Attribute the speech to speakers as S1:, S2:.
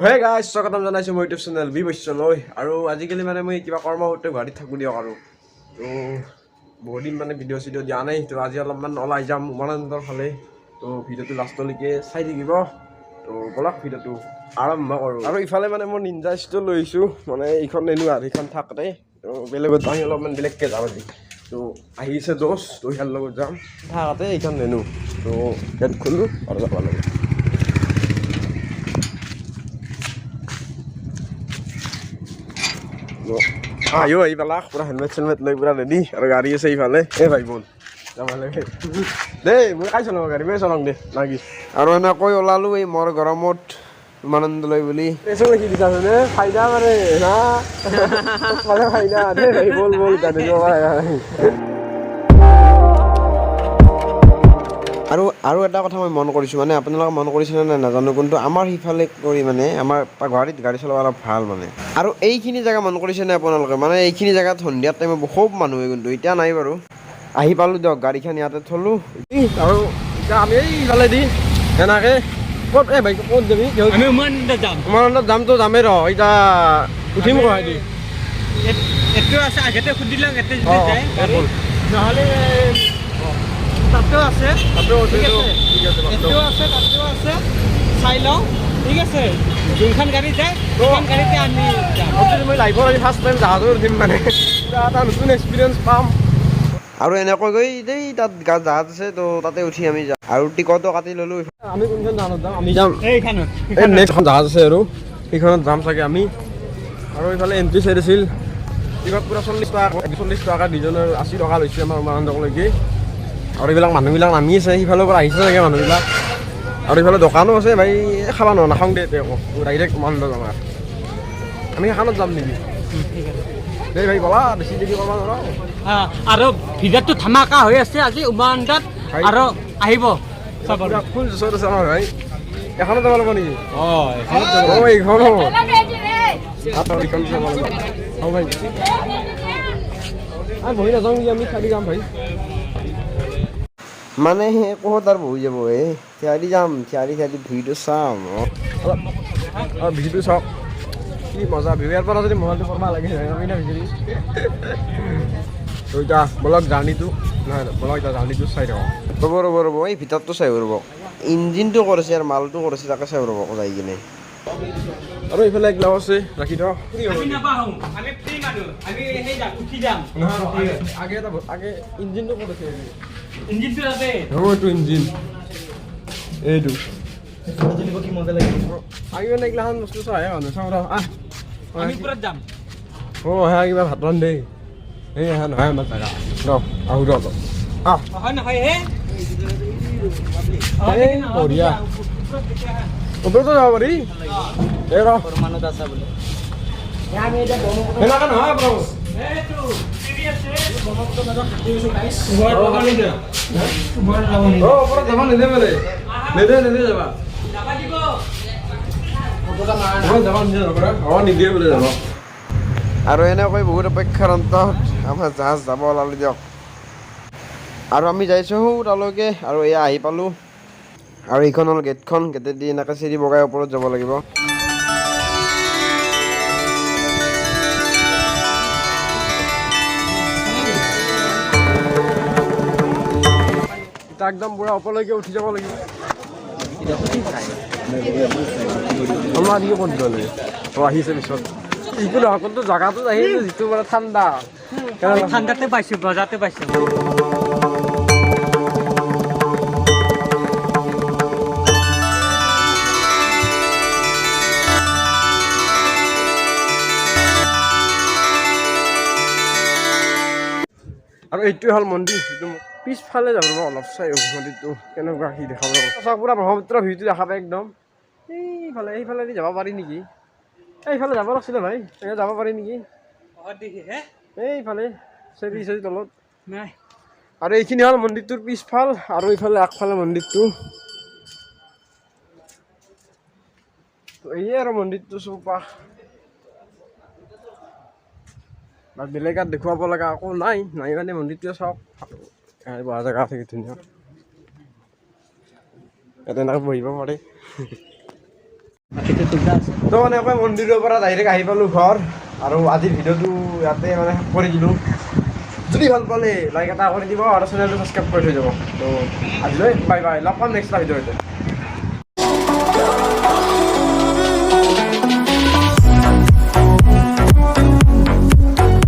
S1: Hey guys, স্বাগতম জনাইছোঁ মোৰ ইউটিউব চেনেল বি বৈশ্যলৈ। আৰু আজিকালি মানে মই কিবা কৰ্মসূত্ৰে গুৱাহাটীত থাকোঁ দিয়ক। আৰু তো বহুত দিন মানে ভিডিঅ' চিডিঅ' দিয়া নাই, তো আজি অলপমান ওলাই যাম উমানন্দৰ ফালে। তো ভিডিঅ'টো লাষ্টলৈকে চাই থাকিব। তো ব'লক, ভিডিঅ'টো আৰম্ভ কৰোঁ। আৰু ইফালে মানে মই নিঞ্জা ষ্টল লৈ আহিছোঁ, মানে এইখন নেনো আৰু সেইখন থাকতে তো বেলেগত আমি অলপমান বেলেগকৈ যাম আজি। তো আহিছে দোষ, তো ইয়াৰ লগত যাম। থাকতে এইখন নেনো, তো গেট খোলোঁ আৰু যাব লাগে। আহিও আহি পেলা পুৰা হেলমেট চেলমেট লৈ পুৰা ৰেডি। আৰু গাড়ী আছে ইফালে। এই ভাই, বল যাব লাগে দেই। মই কাই চলাওঁ গাড়ী? মই চলাওঁ দে নাকি?
S2: আৰু এনেকৈ ওলালোঁ এই মৰ গৰমত উমানন্দলৈ বুলি।
S1: পেছো লিখি দিছা নে ফাইদা মানে না মানে ফাইদা দেই ভাই। বল বল, গাড়ী যাব পাৰে।
S2: আৰু এটা কথা মই মন কৰিছোঁ, মানে আপোনালোকে মন কৰিছেনে নাই নাজানো, কিন্তু আমাৰ সিফালে কৰি মানে আমাৰ গুৱাহাটীত গাড়ী চলাব অলপ ভাল মানে। আৰু এইখিনি জেগা মন কৰিছেনে আপোনালোকে? মানে এইখিনি জেগাত সন্ধিয়াৰ টাইমত খুব মানুহ হয়, কিন্তু এতিয়া নাই বাৰু। আহি পালোঁ দিয়ক, গাড়ীখন ইয়াতে থলোঁ।
S1: আৰু এতিয়া আমি এইফালে দি এনেকে ক'ত, এই ভাই, ক'ত যাবি?
S3: আমি উমানন্দ যাম।
S1: উমানন্দত যামতো যামেই ৰ, এতিয়া উঠিম গুৱাহাটী।
S3: এইটো আছে, আগতে সুধি লওক ইয়াতে যদি যায়
S1: এই ব'ল।
S3: নহ'লে তাতেও আছে।
S1: তাতেও আছে।
S3: ঠিক আছে।
S1: ঠিক আছে।
S3: এইটোও আছে, তাতেও আছে, চাই লওঁ। ঠিক আছে, যোনখন গাড়ী যায় সেইখন গাড়ীতে আমি যাম।
S1: মই লাইফৰ আজি ফাৰ্ষ্ট টাইম জাহাজত উঠিম, মানে কিবা এটা নতুন এক্সপিৰিয়েঞ্চ পাম।
S2: আৰু এনেকৈ গৈ দেই তাত জাহাজ আছে, তো তাতে উঠি আমি যাম। আৰু টিকটো কাটি ল'লোঁ।
S1: আমি কোনখন জাহাজত যাম? আমি যাম
S3: এইখনত।
S1: এই নেক্সট এখন জাহাজ আছে আৰু সেইখনত যাম চাগে আমি। আৰু এইফালে এণ্ট্ৰি চাইড আছিল, টিকট পুৰা 40 টকা, 40 টকা দুজনৰ, 80 টকা লৈছে আমাৰ উমানন্দলৈকে। আৰু এইবিলাক মানুহবিলাক নামি আছে, সিফালৰ পৰা আহিছে চাগে মানুহবিলাক। আৰু এইফালে দোকানো আছে ভাই, এই খাবা নহয়, নাখাওঁ দে এতিয়া একো। ডাইৰেক্ট উমানন্দ যাম। আৰু আমি সেইখনত যাম নেকি? দেই ভাই, ব'লা, বেছি দেৰি কৰিব নোৱাৰোঁ।
S3: আৰু ভিতৰটো ধামাকা হৈ আছে আজি উমানন্দত। আৰু আহিব চাব।
S1: পুৰা ফুল জোচত আছে আমাৰ ভাই। এখনত যাব লাগিব নেকি?
S3: অঁ।
S1: অঁ, এইখনো, এইখন যাব লাগিব। অঁ ভাই, আমি বহি নাযাওঁ নেকি? আমি খালি যাম ভাই।
S2: মানে সেই ক'ত আৰু বহি যাব? এই থিয়াৰি যাম, থিয়াৰি থিয়াৰি ভিউটো চাম।
S1: অঁ, ভিউটো চাওক, কি মজা ভিউ। ইয়াৰ পৰা যদি মোবাইলটো কৰবা লাগে আমি না ভিতৰি। তো এতিয়া বলক জাৰ্ণিটো, নহয়, বলক এতিয়া জাৰ্ণিটো চাই থাকোঁ।
S2: ৰ'ব ৰ'ব ৰ'ব, এই ভিতৰটো চাই ৰ'ব। ইঞ্জিনটো কৰিছে আৰু মালটো কৰিছে, তাকে চাই ৰ'ব যাই কিনে।
S1: আৰু এইফালে এগলাও আছে, ৰাখি থ।
S3: আমি নাবাহো, আমি ফ্ৰী মানুহ, আমি সেই যাম, উঠি যাম।
S1: নহয়, আগে এটা আগে ইঞ্জিনটো ক'ত আছে?
S3: ইঞ্জিনটো তাতে।
S1: হ'ব, এইটো ইঞ্জিন, এইটো।
S3: কি মজা লাগিব।
S1: আমি মানে এইগিলাখন বস্তু চাই মানুহ চাওঁ ৰ, আহ।
S3: আমি ওপৰত যাম।
S1: অঁ, সেয়া কিবা ভাত ৰান্ধে। এই সেয়া নহয় আমাৰ জেগা। ৰ, আহোঁ ৰ অলপ, আহ।
S3: নহয় নহয় হে।
S1: এই বঢ়িয়া। ওপৰতো যাব পাৰি। এই ৰ,
S3: মানুহ আছে বোলে।
S1: সেনেকা নহয় ব্ৰ। অঁ, ওপৰত যাব নিদে বোলে, নিদে নিদে যাবা। ওপৰত যাব নিদিয়ে যাব। অঁ, নিদিয়ে বোলে যাব।
S2: আৰু এনেকৈ বহুত অপেক্ষাৰ অন্তত আমাৰ জাহাজ যাব ওলালোঁ দিয়ক। আৰু আমি যাইছোঁ সৌ তালৈকে। আৰু এয়া আহি পালোঁ। আৰু এইখন হ'ল গেটখন। গেটেদি এনেকৈ চিৰি বগাই ওপৰত যাব লাগিব।
S1: এতিয়া একদম পুৰা ওপৰলৈকে উঠি যাব লাগিব। আমাৰ আদি ক'ত গ'লে? অঁ, আহিছে পিছত। যিটো নহয়, কোনটো জেগাটোত আহিছে যিটো মানে ঠাণ্ডা।
S3: ঠাণ্ডাতে পাইছো, বজাতে পাইছো।
S1: আৰু এইটোৱে হ'ল মন্দিৰ যিটো পিছফালে যাব ৰ'ব, অলপ চাই আহোঁ মন্দিৰটো কেনেকুৱা কি দেখাব। চাওক, পুৰা ব্ৰহ্মপুত্ৰ ভিউটো দেখা পায় একদম। এইফালে, এইফালেদি যাব পাৰি নেকি? এইফালে যাব লাগিছিলে ভাই, এনেকৈ যাব পাৰি নেকি? এইফালে চেৰি চেৰি তলত।
S3: নাই।
S1: আৰু এইখিনি হ'ল মন্দিৰটোৰ পিছফাল আৰু এইফালে আগফালে মন্দিৰটো। তো এইয়ে আৰু মন্দিৰটো চৌপাশ বা বেলেগ ইয়াত দেখুৱাব লগা একো নাই। নাই মানে মন্দিৰটোৱে চাওক। ইয়াত বহা জেগা আছে, কি ধুনীয়া। ইয়াত এনেকৈ বহিব পাৰে। তো মানে মন্দিৰৰ পৰা ডাইৰেক্ট আহি পালোঁ ঘৰ। আৰু আজিৰ ভিডিঅ'টো ইয়াতে মানে শেষ কৰি দিলোঁ। যদি ভাল পালে লাইক এটা কৰি দিব আৰু চেনেলটো ছাবস্ক্ৰাইব কৰি থৈ যাব। তো আজিলৈ বাই বাই, লগ পাম নেক্সট ভিডিঅ'তে।